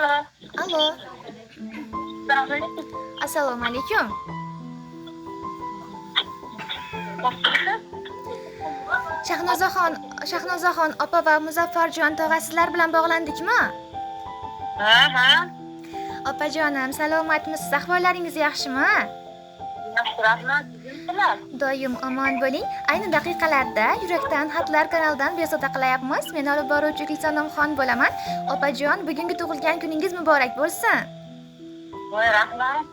Alo. Alo. Assalomu alaykum. Assalomu alaykum. Shahnozaxon opa va Muzaffarjon tog'a sizlar bilan bog'landikmi? Ha, ha. Opajonim, salomatmisiz? Ahvollaringiz yaxshimi? Yaxshi, rahmat. Sizlar? Doim omon bo'ling. Ayni daqiqalarda Yurakdan xatlar kanalidan bezovta qilayapmiz. Men olib boruvchi Gulsanamxon bo'laman. Opajon, bugungi tug'ilgan kuningiz muborak bo'lsin. Voy, rahmat.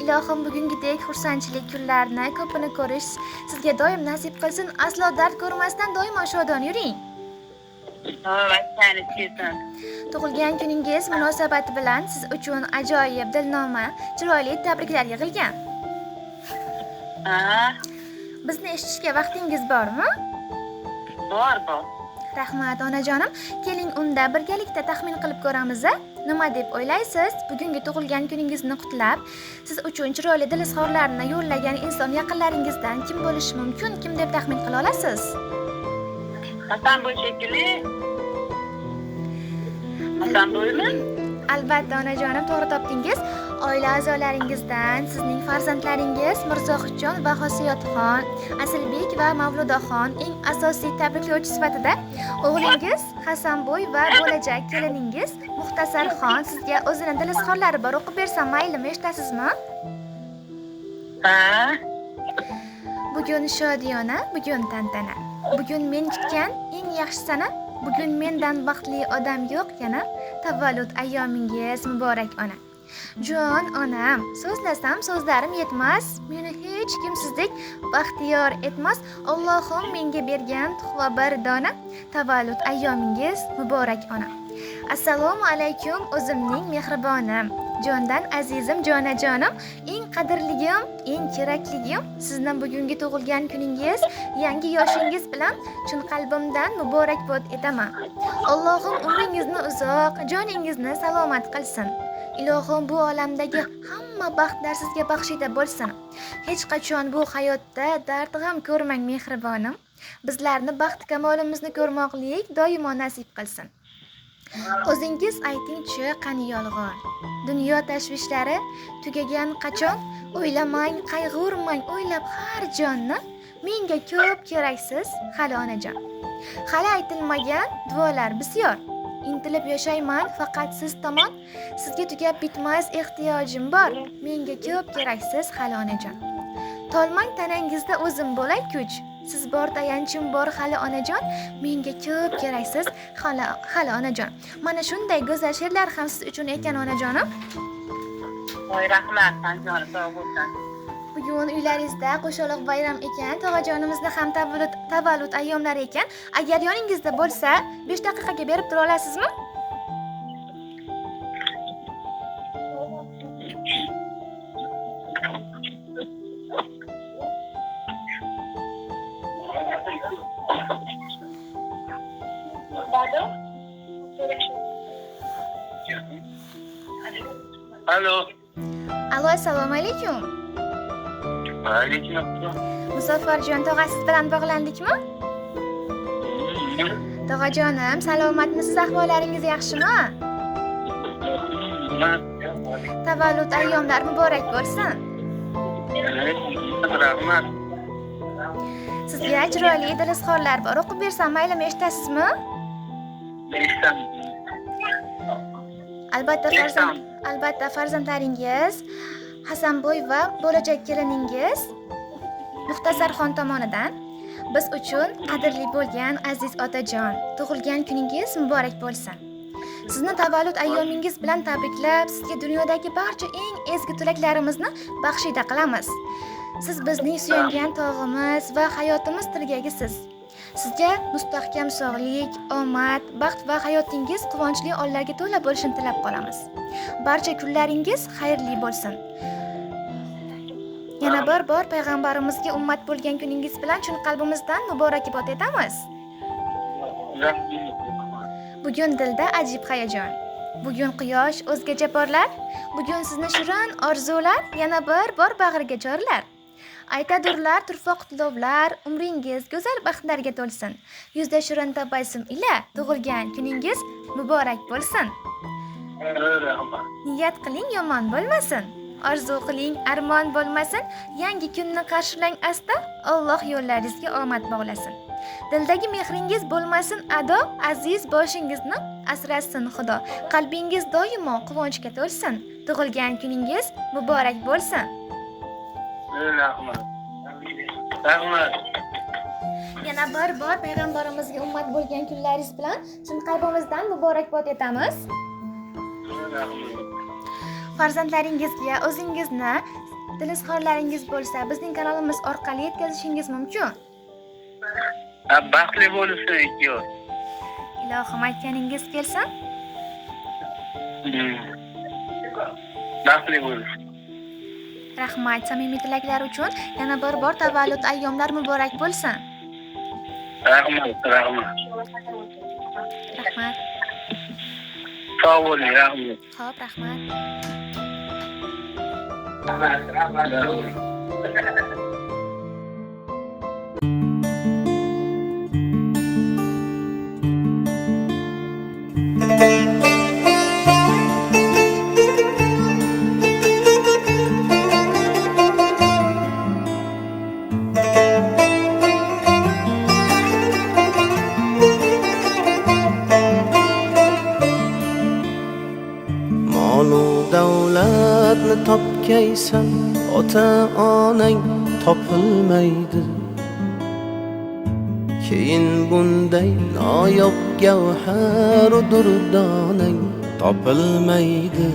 Ilohim bugungidek xursandchilik kunlarini ko'pini ko'rish sizga doim nasib qilsin. Aslo dard ko'rmasdan doimo shodon yuring. Aytganingiz kelsin. Tug'ilgan kuningiz munosabati bilan siz uchun ajoyib dilnoma, chiroyli tabriklar yig'ilgan. Ha, Bizni eshitishga vaqtingiz bormi? Bor, bor. Rahmat, onajonim. Keling unda birgalikda taxmin qilib ko'ramiz. Nima deb o'ylaysiz? Bugungi tug'ilgan kuningizni qutlab, siz uchun chiroyli dil izhorlarini yo'llagan inson yaqinlaringizdan kim bo'lishi mumkin? Kim deb taxmin qila olasiz? Hasanboy shekilli. Hasanboymi? Albatta, onajonim, to'g'ri topdingiz. Oila a'zolaringizdan sizning farzandlaringiz Mirzohidjon va Hosiyatxon, Asilbek va Mavludaxon, eng asosiy tabriklovchi sifatida o'g'lingiz Hasanboy va bo'lajak keliningiz Muxtasarxon sizga o'zini dil izhorlari bor. O'qib bersam maylimi, eshitasizmi? Ha. Bugun shodiyona, bugun tantana. Bugun men kutgan eng yaxshi sana. Bugun mendan baxtli odam yo'q yana. Tavallud ayyomingiz muborak ona. Jon onam, so'zlasam so'zlarim yetmas, meni hech kim sizdek baxtiyor etmas. Allohim menga bergan tuhfa bir dona. Tavallud ayyomingiz muborak ona. Assalomu alaykum o'zimning mehribonim. Jondan azizim, jonajonim, eng qadrligim, eng kerakligim. Sizni bugungi tug'ilgan kuningiz, yangi yoshingiz bilan chin qalbimdan muborakbod etaman. Allohim umringizni uzoq, joningizni salomat qilsin. Ilohim bu olamdagi hamma baxtlar sizga baxshida bo'lsin. Hech qachon bu hayotda dard g'am ko'rmang mehribonim. Bizlarni baxt kamolimizni ko'rmoqlik doimo nasib qilsin. O'zingiz aytingchi, qani yolg'on? Dunyo tashvishlari tugagan qachon? O'ylamang, qayg'urmang, o'ylab har jonni. Menga ko'p keraksiz hali onajon. Hali aytilmagan duolar bisyor. Intilib yashayman faqat siz tomon. Sizga tugab bitmas ehtiyojim bor. Menga ko'p keraksiz hali onajon. Tolmang tanangizda o'zim bo'lay kuch. Siz bor tayanchim bor hali onajon. Menga ko'p keraksiz hali onajon. Mana shunday go'zal she'rlar ham siz uchun ekan onajonim. Voy, rahmat, jonim sog' bo'lsin. Bugun uylaringizda qo'shaloq bayram ekan, tog'ajonimizni ham tavallud ayyomlari ekan. Agar yoningizda bo'lsa, 5 daqiqaga berib tura olasizmi? Alo. Alo, assalomu alaykum. Alaykum assalom. Muzaffarjon tog'a, siz bilan bog'landikmi? Tog'ajonim, salomatmisiz? Ahvollaringiz yaxshimi? Tavallud ayyomlar muborak bo'lsin. Rahmat. Sizga chiroyli dil izhorlar bor. O'qib bersam maylimi, eshitasizmi? Eshitaman. Albatta farzandlaringiz Hasanboy va bo'lajak keliningiz Muxtasarxon tomonidan biz uchun qadrli bo'lgan aziz otajon, tug'ilgan kuningiz muborak bo'lsin. Sizni tavallud ayyomingiz bilan tabriklab, sizga dunyodagi barcha eng ezgu tilaklarimizni baxshida qilamiz. Siz bizning suyangan tog'imiz va hayotimiz tirgagisiz. Sizga mustahkam sog'lik, omad, baxt va hayotingiz quvonchli onlarga to'la bo'lishini tilab qolamiz. Barcha kunlaringiz xayrli bo'lsin. Yana bir bor payg'ambarimizga ummat bo'lgan kuningiz bilan chin qalbimizdan muborakbod etamiz. Bugun dilda ajib hayajon. Bugun quyosh o'zgacha porlar. Bugun sizni shirin orzular yana bir bor bag'riga chorlar. Aytadurlar turfa qutlovlar, umringiz go'zal baxtlarga to'lsin. Yuzda shirin tabassum ila tug'ilgan kuningiz Muborak bo'lsin. Rahmat. Niyat qiling yomon bo'lmasin. Orzu qiling armon bo'lmasin. Yangi kunni qarshilang asta, Alloh yo'llaringizga omad bog'lasin. Dildagi mehringiz bo'lmasin ado, aziz boshingizni asrasin Xudo. Qalbingiz doimo quvonchga to'lsin. Tug'ilgan kuningiz muborak bo'lsin. Rahmat. Rahmat. Yana bir bor payg'ambarimizga ummat bo'lgan kunlaringiz bilan chin qalbimizdan muborakbod etamiz. Rahmat. Farzandlaringizga o'zingizni dil izhorlaringiz bo'lsa, bizning kanalimiz orqali yetkazishingiz mumkin. Baxtli bo'lsin ikkovi. Ilohim aytganingiz kelsin. Baxtli bo'lsin. Rahmat samimiy tilaklar uchun. Yana bir bor tavallud ayyomlar muborak bo'lsin. Rahmat, rahmat. Rahmat. Sog' bo'ling, rahmat. Xo'p, rahmat. Rahmat, rahmat. Davlatni topgaysan, ota-onang topilmaydi. Keyin bunday noyob gavhar durdonang topilmaydi.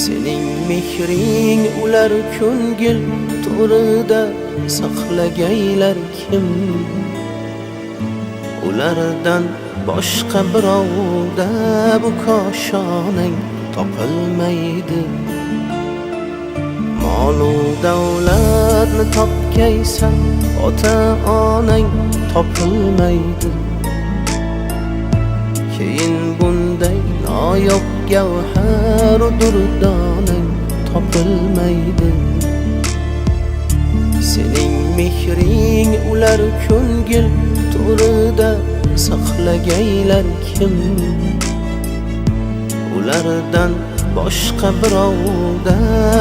Sening mehring ular ko'ngil to'rida saqlagaylar kim? Ulardan boshqa birovda bu koshonang topilmaydi. Molu davlatni topgaysan, ota-onang topilmaydi. Keyin bunday noyob gavhar durdonang topilmaydi. Sening mehring ular ko'ngil to'rida saqlagaylar kim? Ulardan boshqa birovda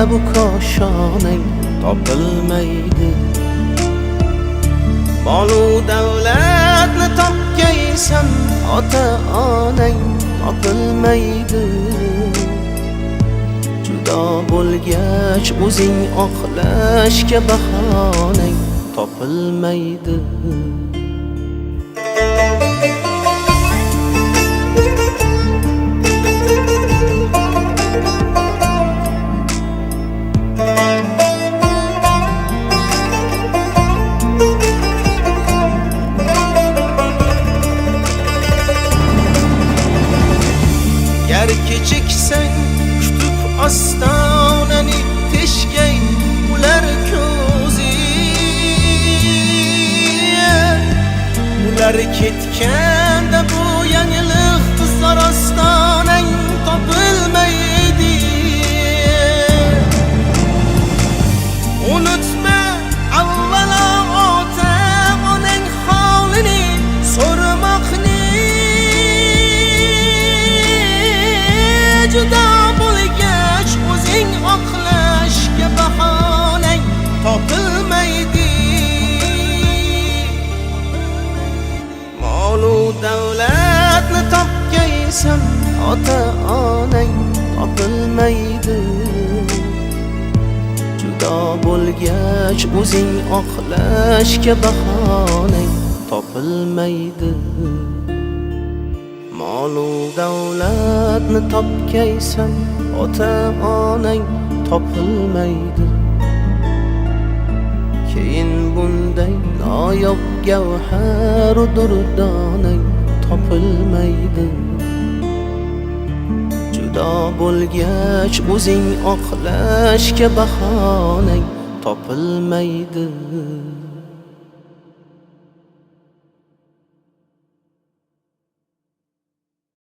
bu koshonang topilmaydi. Molu davlatni topgaysan, ota-onang topilmaydi. Judo bo'lgach o'zing oqlashga bahonang topilmaydi. Gar kechiksang kutib ostonani teshgay ular ko'zi. Ular ketganda bu yangilik qizlar ostonang topilmaydi. Unutma avvalo ota onang holini so'ramoqni. Judo bo'lgach o'zing oqlashga bahonang topilmaydi. Molu davlatni topgaysan, ota-onang topilmaydi. Judo bo'lgach o'zing oqlashga bahonang topilmaydi. Molu davlatni topgaysan, ota-onang topilmaydi. Keyin bunday noyob gavhar durdonang topilmaydi. Judo bo'lgach o'zing oqlashga bahonang topilmaydi.